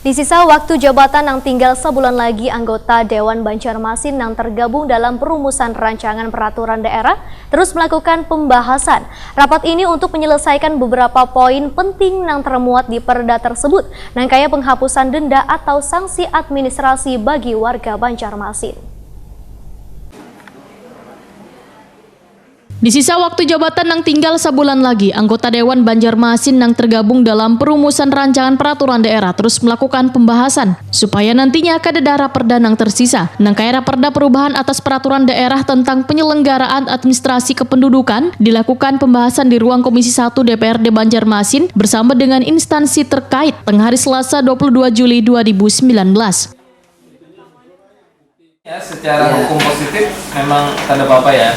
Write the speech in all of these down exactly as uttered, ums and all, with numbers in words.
Di sisa waktu jabatan nang tinggal sabulan lagi, anggota Dewan Banjarmasin nang tergabung dalam perumusan rancangan peraturan daerah terus melakukan pembahasan. Rapat ini untuk menyelesaikan beberapa poin penting nang termuat di perda tersebut, nang kaya penghapusan denda atau sanksi administrasi bagi warga Banjarmasin. Di sisa waktu jabatan nang tinggal sabulan lagi, anggota Dewan Banjarmasin nang tergabung dalam perumusan rancangan peraturan daerah terus melakukan pembahasan supaya nantinya kadada raperda nang tersisa. Nang kaya raperda perubahan atas peraturan daerah tentang penyelenggaraan administrasi kependudukan dilakukan pembahasan di ruang Komisi satu D P R D Banjarmasin bersama dengan instansi terkait tengah hari Selasa dua puluh dua Juli dua ribu sembilan belas. Ya, secara hukum positif memang tak ada apa-apa ya.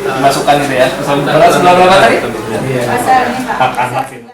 Masukan itu ya. Pasal berapa, berapa tadi? Hak anak itu.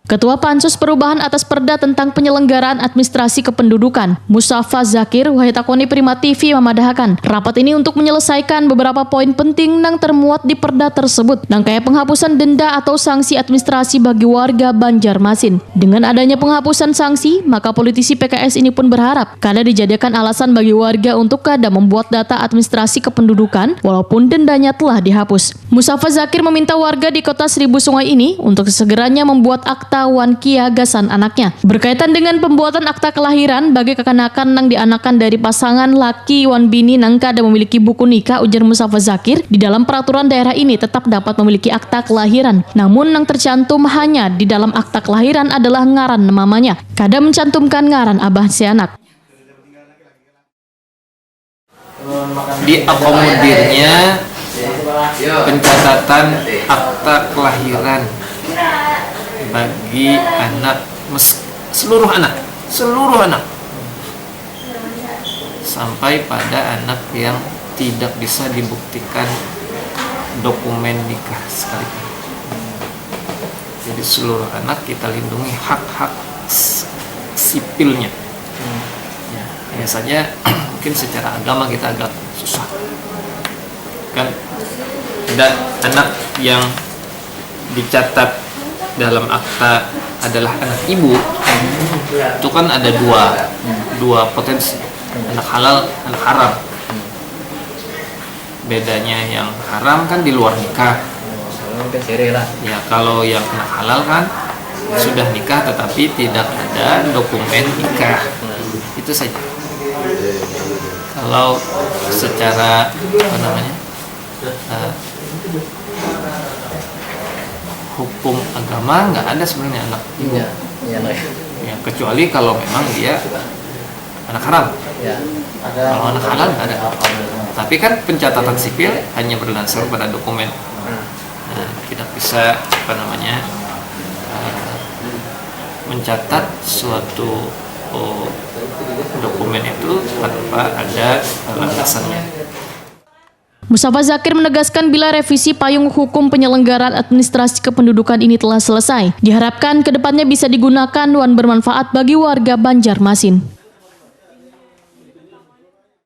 Ketua Pansus Perubahan atas Perda tentang Penyelenggaraan Administrasi Kependudukan, Mustafa Zakir, wahai takoni Prima T V mamadahakan, rapat ini untuk menyelesaikan beberapa poin penting nang termuat di perda tersebut, nang kaya penghapusan denda atau sanksi administrasi bagi warga Banjarmasin. Dengan adanya penghapusan sanksi, maka politisi P K S ini pun berharap kada dijadiakan alasan bagi warga untuk kada membuat data administrasi kependudukan walaupun dendanya telah dihapus. Mustafa Zakir meminta warga di Kota Seribu Sungai ini untuk segeranya membuat akta wan kia gasan anaknya. Berkaitan dengan pembuatan akta kelahiran bagi kakanakan nang dianakan dari pasangan laki wan bini nang kada memiliki buku nikah, ujar Mustafa Zakir, di dalam peraturan daerah ini tetap dapat memiliki akta kelahiran. Namun nang tercantum hanya di dalam akta kelahiran adalah ngaran mamanya. Kada mencantumkan ngaran abah si anak. Diakomodirnya pencatatan akta kelahiran bagi anak mes- seluruh anak, seluruh anak, sampai pada anak yang tidak bisa dibuktikan dokumen nikah sekalipun. Jadi seluruh anak kita lindungi hak-hak s- sipilnya. Ya, hanya saja mungkin secara agama kita agak susah. Kan ada anak yang dicatat dalam akta adalah anak ibu, itu kan ada dua, dua potensi, anak halal, anak haram. Bedanya yang haram kan di luar nikah. Kalau kan siri lah. Ya, kalau yang anak halal kan sudah nikah tetapi tidak ada dokumen nikah. Itu saja. Kalau secara apa namanya, eh, hukum agama nggak ada sebenarnya anak ibu. Iya, iya lah. Ya, kecuali kalau memang dia anak haram. Ya. Kalau anak halal nggak ada. Tapi kan pencatatan sipil hanya berdasar pada dokumen. Nah, tidak bisa apa namanya, eh, mencatat suatu, oh, dokumen itu tanpa ada landasannya. Mustafa Zakir menegaskan bila revisi payung hukum penyelenggaraan administrasi kependudukan ini telah selesai, diharapkan kedepannya bisa digunakan wan bermanfaat bagi warga Banjarmasin.